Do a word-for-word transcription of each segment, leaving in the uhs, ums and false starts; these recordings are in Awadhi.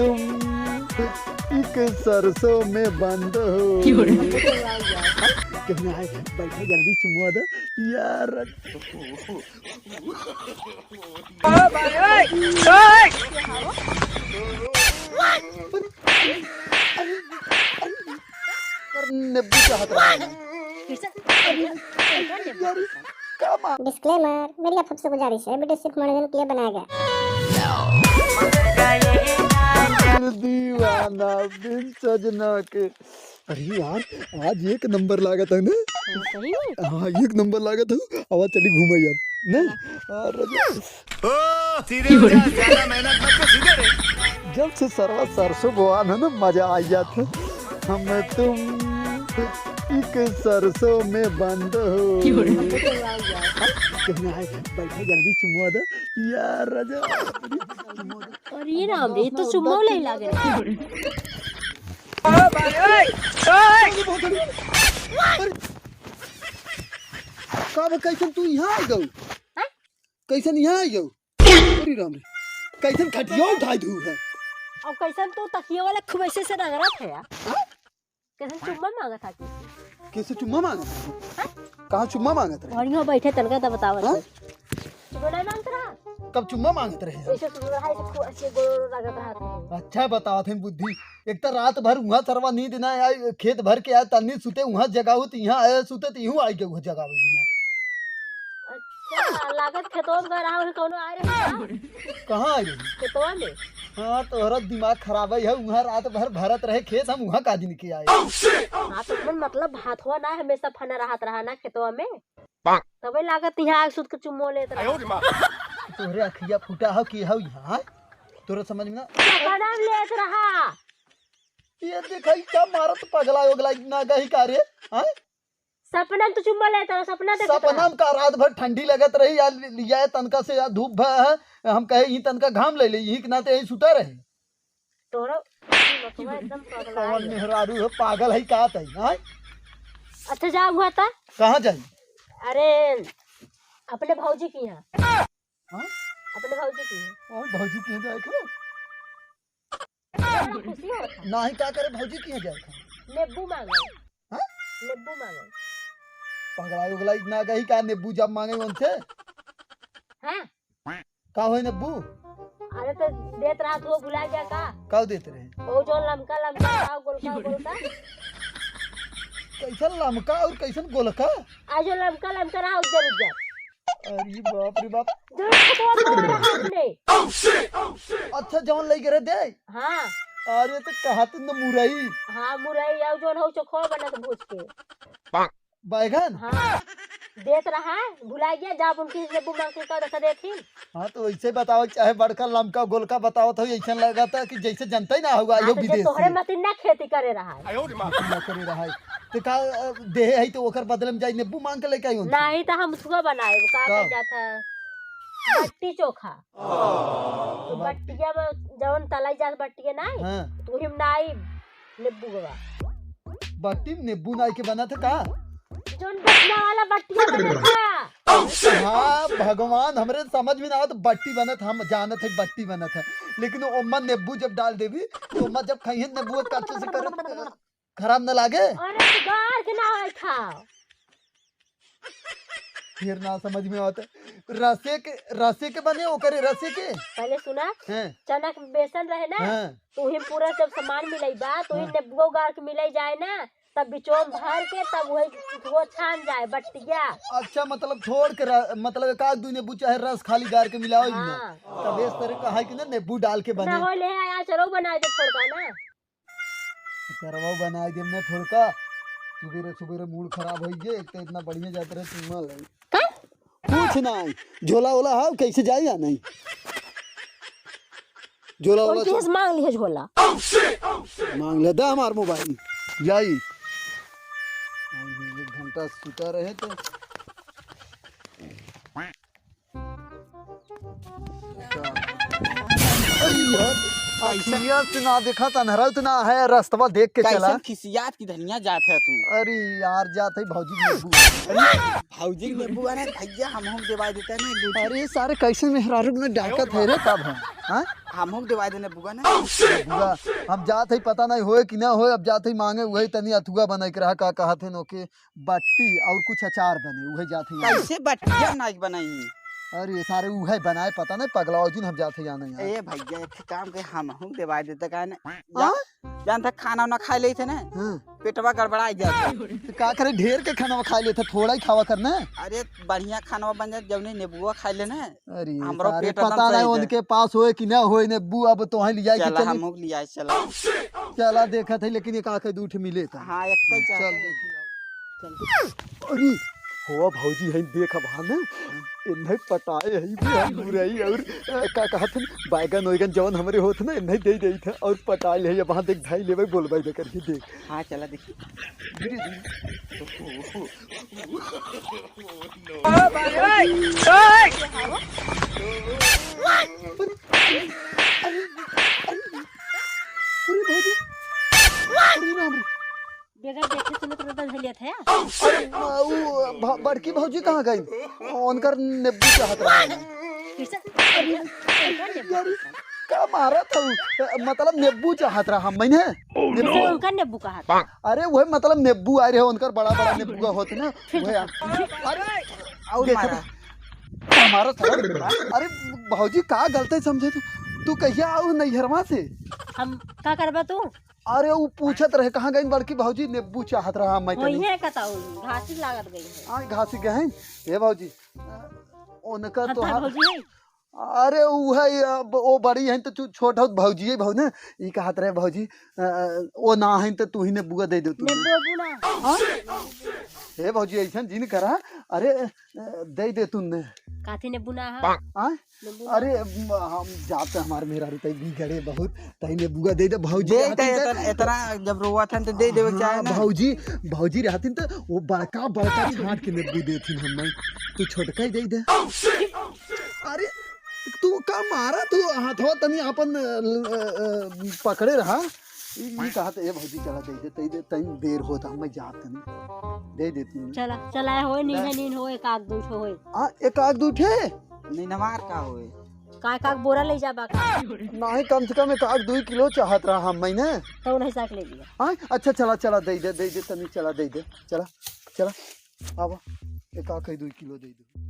तुम एक सरसों में बंद हो। क्यों रे? क्यों ना आए? बैठो जल्दी चुम्मा दो यार। पर नेब्बू चाहत रहा है। फिर से? अरे, यार, का मा- Disclaimer, मेरी आप सबसे गुजारिश है, वीडियो सिर्फ मनोरंजन के लिए बनाया गया। दिल दीवाना बिन सजना के। अरे यार, आज एक नंबर लागत है ना? हाँ, सही में? हाँ, एक नंबर लागत है। अब चली घूमे अब, ना? हाँ। अरे ओ, सीधे हो जा, ज्यादा मेहनत मत कर, सीधे रहे। जब से सरवा सरसों बोआन है ना, मजा आ जात है। हम तुम एक सरसों में बंद हो। क्यों रे? क्यों ना आए? बैठो जल्दी चुम्मा दो। यार राजा। अरे राम रे, ये तो चुम्मा ले लागे। अरे, का बा, कैसन तू यहाँ आ गऊ? हैं? कैसन यहाँ आ गऊ? अरे राम रे, कैसन खटिया उठाई दू है? और कैसन तू तकिया वाला खूब ऐसे से रगड़त है यार? हाँ? कैसन चुम्मा मांगत है? कैसे चुम्मा मांगत है? हाँ? कहाँ चुम्मा मांगत रहे? और यहाँ बैठे तनका तो बतावत हाँ? है। चुम्मा नहीं मांगत रहा? कब चुम्मा मांगत रहे हम? ऐसे चुम्मा रहा, ऐसे खूब ऐसे गोड़ रगड़त रहा था। अच्छा बतावत है बुद्धि। एक तो रात भर उहाँ सरवा नींद ना आए, खेत भर के आए, तन्नी सुते उहाँ जगावत, यहाँ आए सुते तो इहूँ आई गए उहाँ जगावे बिना। अच्छा, लागत खेतवा में गए रहा, वही कौनो आए रहे का? कहाँ आए रहे? खेतवा में। हाँ, तोहरा दिमाग खराब है, उहाँ रात भर भरत रहे खेत, हम उहाँ का दिन के आए। हाँ, तो मन मतलब भात हुआ ना, हमेशा फना रहत रहा ना खेतवा में। तबे लागत यहाँ आग सुत के चुम्मो लेत रहा। तोहरे अखिया फूटा हो कि हो यहाँ, हाँ? तोरा समझ में ना? सपना में लेत रहा। ये देखा, ई का मारत पगला ओगला ना गही का रे, हाँ? सपना में तो चुम्मा लेता रहा, सपना देखत सपना रहा। में का रात भर ठंडी लगत रही यार, लिया तनका से यार धूप भा है, हम कहे यही तनका घाम ले ले, यही के नाते यही सुता रहे। तोरा मतलब एकदम पगला कौन है। मेहरारू है, पागल है का तई, हाँ? अच्छा जा हुआ था। कहाँ जाई? अरे अपने भौजी की यहाँ। हाँ? अपने भौजी की यहाँ। और भौजी की यहाँ जाए का? खुशी होता। नाही का करे भौजी की यहाँ जाए का? नींबू मांगे। हाँ? नींबू मांगे। पगलाई उगलाई ना गई का नींबू जब मांगे उनसे? हाँ? का होई नींबू? अरे तो देत रहा तो भुला गया का? का देत रहे? वो जो लमका लमका रहा, गोलका गोलका। कैसन लमका और कैसन गोलका? आ जो लमका लमका रहा, उज्जर उज्जर। अरे बाप रे बाप। जो खेतवा में रहा हमने। अच्छा, जौन लई के रहे दे? हाँ। अरे तो कहा तू न मुरई। हाँ, मुरई, और जौन हो चोखवा बनत भूज के। बैगन? हाँ। देत रहा, भुला गया, जब उनकी नींबू मांग के का देखा देखी। हाँ, तो वैसे बताओ, चाहे बड़का लमका गोलका बताओ, तो ऐसा लगा था कि जैसे जनता ही ना होगा, हाँ, यो तो जे विदेश तोहरे से। मतीन ना खेती करे रहा है। ना करे रहा है। तो का, अ, देहे है तो ओकर बदले में जाई नींबू मांग के लेके आई उनसे? नहीं तो हम उसको बनाए, वो का का? कह जाता है? बट्टी चोखा। तो बट्टी। बट्टिया में जवन तलाई जात बट्टिया ना, हाँ। तो वही में ना आई नींबू बाबा। बट्टी में नींबू नाई के बनत है का? जौन बटना वाला बट्टिया बनत है। हाँ, भगवान, हमरे समझ में ना आवत, बट्टी बनत, हम जानत है बट्टी बनत है, लेकिन ओमा नींबू जब डाल देबी, तो ओमा जब खाइहन नींबू कच्चे से करत, खराब न लागे? अरे, गार के ना होय खाओ। फिर ना समझ में आवत। रसे के, रसे के बने, ओकरे रसे के? पहले सुना, हैं। चना के बेसन रहे ना, हैं। तो वही पूरा जब सामान मिलाई बा, तो वही हाँ। नेबुआ गार के मिलाई जाए ना, तब बिचोम भर के, तब वही वो छान जाए बट्टिया। अच्छा, मतलब छोड़ के रह, मतलब एक आध दू नेबू चाहे रस खाली गार के मिलाओ ही ना। हाँ। तब इस तरह का है कि ना, नेबू डाल के ना बने। हो ले आया, चलो बना दे थोड़का ना। सरवा बनाए देम ना थोड़का। सुबेरे सुबेरे मूड खराब होई गे, एक तो इतना बढ़िया जात रहे चुम्मा ले। का? कुछ ना, झोला ओला हाव, कैसे जाई या नहीं? झोला ओला कौन चीज चल। मांग लिए झोला? मांग ले, दे हमार मोबाइल, जाई। एक घंटा सुता रहे तो। अरे यार। कैसन अखिया से ना देखा, त अन्हरा त ना है, रस्तवा देख के चला। कैसन खिसियात की धनिया जात है तू? अरे यार, जात है भौजी के नेबू। भौजी के नेबू, अरे भैया, हमहू के देवाई देता ना एक दो। अरे सारे, कैसे मेहरारू में डाकत है रे, कब है? हाँ? हमहू के देवाई देने बुआ ना। बुआ, हम जात है, पता नहीं होए कि ना होए, अब जात है मांगे, वही तनी अथुआ बनाई के रहा, का कहत है नोके, बट्टी और कुछ अचार बने, उहे जात है। कैसे बट्टिया नाई बनाई? अरे सारे उहे बनाए, पता नहीं पगलाओ जिन, हम जात है जाने यार। ए भैया, एक काम के, हमहू के देवाई देता का ना? हाँ? जान था खाना वाना खाए लेते ना, हाँ। पेटवा गड़बड़ाई जात है। तो का करे, ढेर के खाना खाए लेते, थोड़ा ही खावा करना। अरे बढ़िया खाना बन जाए, जौने नेबुआ खाए लेना। अरे हमरो सारे, पेट एकदम पता नहीं सही है। उनके पास होए कि ना होए नेबू, अब तोहे लिया के चला, चली। हमहू के लिया चला। चला देखत है, लेकिन एक आखे दू ठे मिले था। हाँ, एक ही चल, चल। देख। चल। अरे, हो भौजी है, देख अब हाँ ना, इन्हें पटाए है भी हम बुराई और, अ, का कहत हन, बैगन वैगन जवन हमरे होत ना, इन्हें दे देत है और पटाए है, अब हाँ देख, धाई लेवे, बोलबे दे करके देख। हाँ, चला देखी। धीरे, धीरे। अरे भौजी, अरे राम रे। बगैर देखे सुने तो धर लेत है। अरे, उ, भ-, बड़की भौजी कहाँ गई? उनकर नेबू चाहत रहा। कैसे? अरे, अरे, नेबू। यार, का मारा था उ? मतलब नेबू चाहत रहा हम, मैंने? नेबू? उनका नेबू कहा था। अरे, वही मतलब नेबू आए रहे, उनकर बड़ा बड़ा नेबू होत ना, फिर वही। अरे, और देखो, मारा। हमारा सर, अरे भौजी, का गलती समझे तू? तू कहिया आऊ नैहरवा से? हम का करबा तू? अरे उ पूछत रहे कहाँ गई बड़की भौजी, नेबू चाहत रहा मैं वही तनी। है कताऊ, घासी लागत गई है। हाँ, घासी गए हैं। ए भौजी, अ, उनका हम तो तोहार हाँ भौजी है। अरे उ है, अब वो बड़ी है तो तू छोट हो भौजी है भौ ने। ई कहत रहे भौजी, अ, वो ना है तो तू ही नेबुआ दे दे तू। नेबू ना। हाँ? ए भौजी ऐसा जिन करा, अरे अ, दे दे तू ने। काथी नेबू ना है? हाँ? नेबू ना। अरे म-, हम जाते हमार मेहरारू तई बिगड़े बहुत, तई नेबुआ दे दे भौजी दे रहती दे, है। इतना, इतना जब रोवत हन तो दे देवे के चाहे हाँ, ना। भौजी, भौजी रहती तो वो बड़का बड़का छांट के नेबू देती हम, तू छोटका ही दे दे। अरे तू का मारा तू हाथवा तनी अपन, अ, ल-, अ, अ, पकड़े रहा। ई, ई कहत, "ए भौजी, चला दे दे, दे दे, तनी देर होत, हम जात तनी।" दे दे तू। चला, चला, होए, नीन ले। है, नीन होए, एक आध दू ठो होए। आ, एक आध दू ठे? नहीं, नमार का होए? का, का बोरा ले जाबा का? नहीं, कम से कम एक आध दू किलो चाहत रहा हम, मैंने। तो नहीं साक ले लिया। हाँ, अच्छा, चला, चला, दे दे, दे दे, तनी चला, दे दे, चला, चला। आवा, एक आध दू किलो दे दे।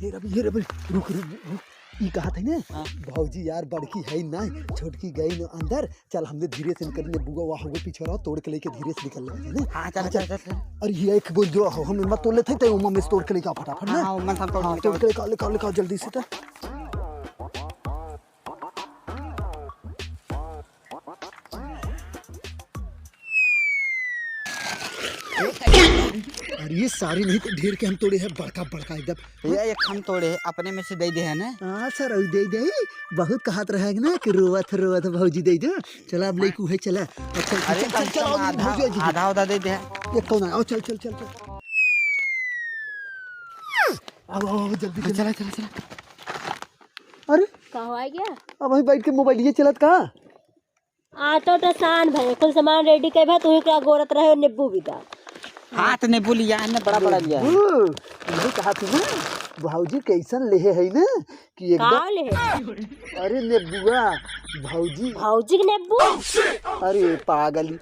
हे रवि, हे रवि, रुक, रुक, रुक। ई कहत है ना, हाँ। भौजी यार बड़की है ना, छोटकी गई न अंदर। चल हमने धीरे से निकल ले, बुआ वहाँ हो पीछे रहो, तोड़ के लेके धीरे से निकल ले ना। हाँ, चल, हाँ, चल, चल। चल, चल। अरे ये एक गो जो हो, हम मत तोड़ लेते, तो उमा में से तोड़ के लेके आ फटाफट ना। हाँ, उमा से हम तोड़ हाँ, के तोड़ के लेके आ, लेके आ, लेके आ जल्दी से तो। अरे ये सारी नहीं तो ढेर के हम तोड़े हैं, बड़का बड़का एकदम। भैया, एक हम तोड़े हैं, अपने में से दे दे है ना। हाँ सर, दे दे। बहुत कहत रहे ना कि रोवत रोवत भौजी दे दो। चला अब लेके है, चला। अच्छा, अरे चल, चल, कम से चल, कम आओ, आधा, भौजी, भौजी। आधा, आधा दे दे। ये कौन है? आओ, चल, चल, चल, चल। आओ, आओ, आओ, जल्दी, जल्दी। चला, चला, चला। अरे, कहाँ आ गया? अब वहीं बैठ के मोबाइल ये चलत का? आ तो सान भाई, कुल सामान रेडी कर भाई, तू ही का गोरत रहे और नींबू भी दा। हाँ, तो नींबू लिया है ना, बड़ा बड़ा लिया है। नींबू, ये कहा थी ना, भौजी कैसन लेहे है ना कि एकदम का लेहे? अरे नींबुआ, भौजी। भौजी के नींबू? अरे पागली।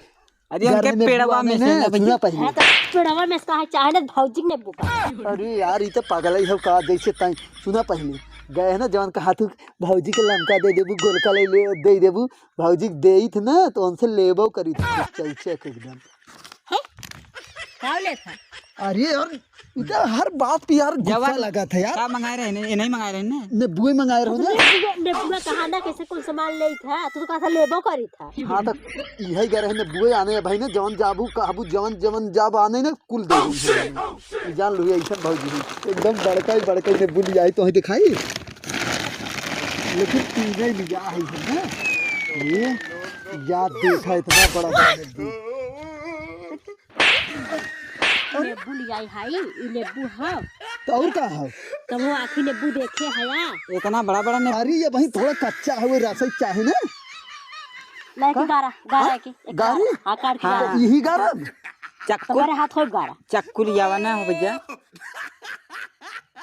अरे घर उनके में नींबू पेड़वा आने में से ना, ना भैया। सुना पहले। हाँ, तो पेड़वा में से कहा चाहे ना भौजी के नींबू का। अरे यार, ये तो पागल ही हो का, जैसे ताई। सुना पहले, गए है ना जवान कहा तू भौजी के लमका दे देबू, गोलका ले ले, दे देबू, भौजी के देइत ना, तो उनसे लेबो करी थी, चल चेक एकदम। हैं? का लेत है? अरे यार, इधर हर बात पे यार गुस्सा जवान लगा था यार। का मंगाए रहे? नहीं, नहीं मंगाए रहे ना। नींबू ही मंगाए रहो ना। नींबू, नींबू कहा ना, कैसे कौन सामान ले था? तू तो कहा था लेबो करी था। हाँ, तो यही गए रहे नींबू आने भाई ने, जवन जाबू कहबू, जवन, जवन जाब आने ने, कुल दे दी है। ये जान लो, ये ऐसा भौजी है। एकदम बड़का ही बड़का ही नींबू लिया है, तो ही दिखाई। लेकिन तीन ही लिया है, है ना? ये याद देखा, इतना बड़ा बड़ा नींबू। नींबू लियाई हाई, ई नींबू ह। तो और का है? तब वो आखी नींबू देखे हया। इतना बड़ा बड़ा नींबू। अरे ये भाई थोड़ा कच्चा है, वो रस ही चाहे ना। नहीं, का? गारा, गारा हाँ? की, एक गारी? गारा। हाँ, काट के हाँ। गारा। यही गारा? चक्कू, तुम्हारे हाथ हो गारा। चक्कू लियावा ना हो भैया।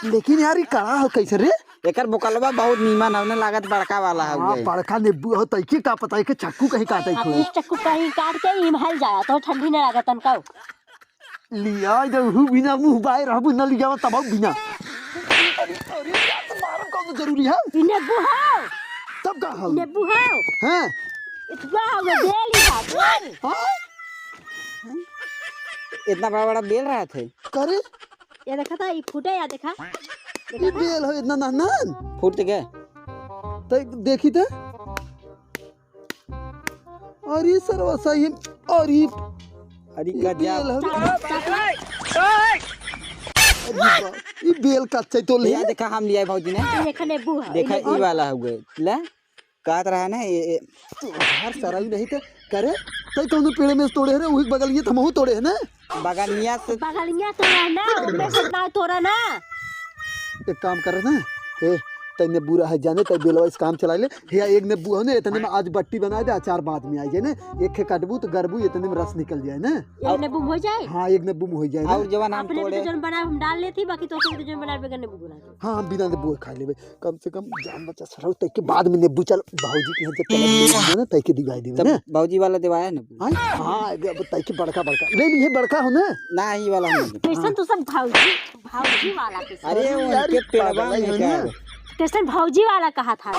लेकिन यार, ये कड़ा हो कैसे रे? एकर बोकलवा बहुत नीमन हौ, ने लागत बड़का वाला हौ हाँ, गए। बड़का नींबू हो, तैके का पता है कि चक्कू कहीं काटे हाँ, खोए। इस चक्कू कहीं काट के इम्हल जाया, तो ठंडी न लागत तनका। लिया, जब हु बिना मुंह बाय रहबू, न लियावा तब बिना। अरे, अरे, यार, तो मारब कौन जरूरी है? ई नींबू है। तब का हल? नींबू है। हैं? इतना हो गया, बेल ही था, बेल। हाँ? इतना बड़ा बड़ा बेल रहा थे। करे? ये देखा था, ये फूटे या देखा? ये देखा था? बेल है, इतना नहनान। फूट गए। तो देखी तो। अरे सरवा सही, अरे, अरे ये गजब। बेल हवे। चाप, चाप। अरे बा, ई बेल कच्चे तो ले। भैया, देखा, हम लियाए भौजी ने। ये देखा नींबू है, देखा, ये ई वाला हुए। ले, कहत रहा ना, ये, ये। तोहार सरऊ नहीं तो करे, तै कौनो पेड़ में से तोड़े है रे, वही बगलिए तो हमहू तोड़े है ना। बगलिया से। बगलिया तोड़ा ना, ओमे से ना तोड़ा ना। एक काम करे ना, ए, तै नींबू रहा जाने, तै बेलवा इस काम चला ले। हे, एक नींबू है ना, इतने में आज बट्टी बना दे, अचार बाद में आई जाए ना। एक खे काटबू तो गरबू, इतने में रस निकल जाए ना। एक नींबू में हो जाए? हाँ, एक नींबू में हो जाए ना। और जवन हम अपने तोड़े। तो जन बनाए हम डाल लेती, बाकी तो सब तो जन बनाए बगैर नींबू बना दे। हाँ, हम बिना नींबू खा लेबे। कम से कम जान बचा सरऊ, तै के बाद में नींबू चल, भौजी के यहाँ जब तलब ले ना, तै के दिवाई देबे तब ना। भौजी वाला देवाया नींबू। हाँ, हाँ, अब तै के बड़का बड़का। ले ली, ये बड़का हो ना। ना, ही वाला नहीं। कैसन तू सब भौजी, भौजी वाला कैसन? अरे, यार, उनके ये पेड़वा पागल में है क्या ना। है? कैसन भौजी वाला कहा था?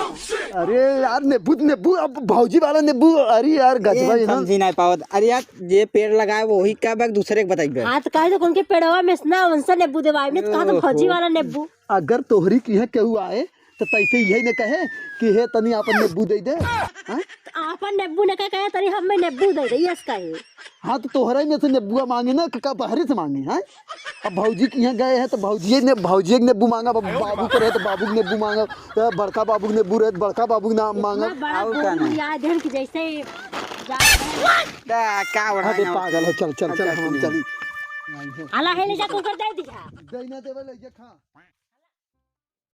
अरे यार, नींबू, नींबू, अब भौजी वाला नींबू, अरे यार, गजबा ये है ना। समझी नहीं पावत। अरे यार, जे पेड़ लगाए, वही का बा, दूसरे के बताइबे। हाँ, तो कहे तो उनके पेड़वा में से ना, उनसे नींबू देवाई, नहीं तो कहा तो ओहो। भौजी वाला नींबू। अगर तोहरी किहाँ केहू आए, तो तैसे यही न कहे कि हे तनी आपन नींबू दे दे, हाँ? आपन नींबू न कहे, कहे तनी हमें नींबू दे दे, यस कहे। हाँ, तो तोहरा ही में से नींबुआ मांगे ना, का, का बहरे से मांगे, हाँ? अब भौजी के यहाँ गए हैं, तो भौजी ने, भौजी के नींबू मांगा, अब बाबू के रहे, तो बाबू के नींबू मांगा, तो बड़का बाबू के नींबू रहे, तो बड़का बाबू के नाम मांगा। इतना बड़ा और का गोल ना? लिया देन कि जैसे ही जा रहे हैं। का, का उड़ा अरे ना? पागल हो, चल, चल, चल, अच्छा, हम सुनिए। चली। आला है, ले जा, तू कर दे दिया। दे ना देवे, ले जा, खा।